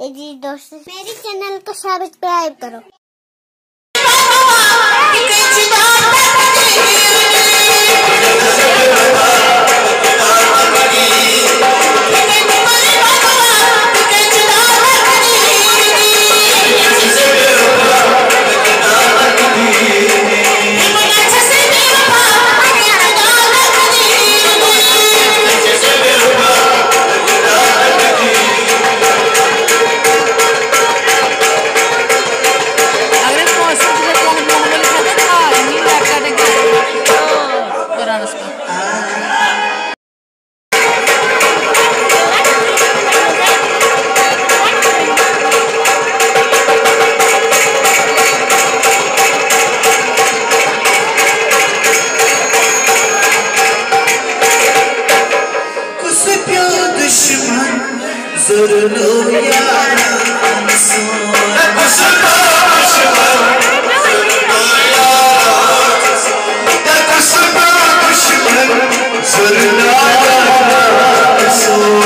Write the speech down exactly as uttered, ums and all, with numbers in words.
अजीज दोस्त, मेरे चैनल को सब्सक्राइब करो। اگر أسۍ کٲنٛسہِ سۭتۍ چھِ أسۍ پنُن محمل کران، آ، یِم یِم رٮ۪کارڈِنگ کران۔ قرآنس پٮ۪ٹھ۔ کُس پیوٚو دُشمن زورنو یارا سون؟ کُس پیوٚو دُشمن زورنو یارا سون؟ کُس پیوٚو دُشمن زورنو یارا سون؟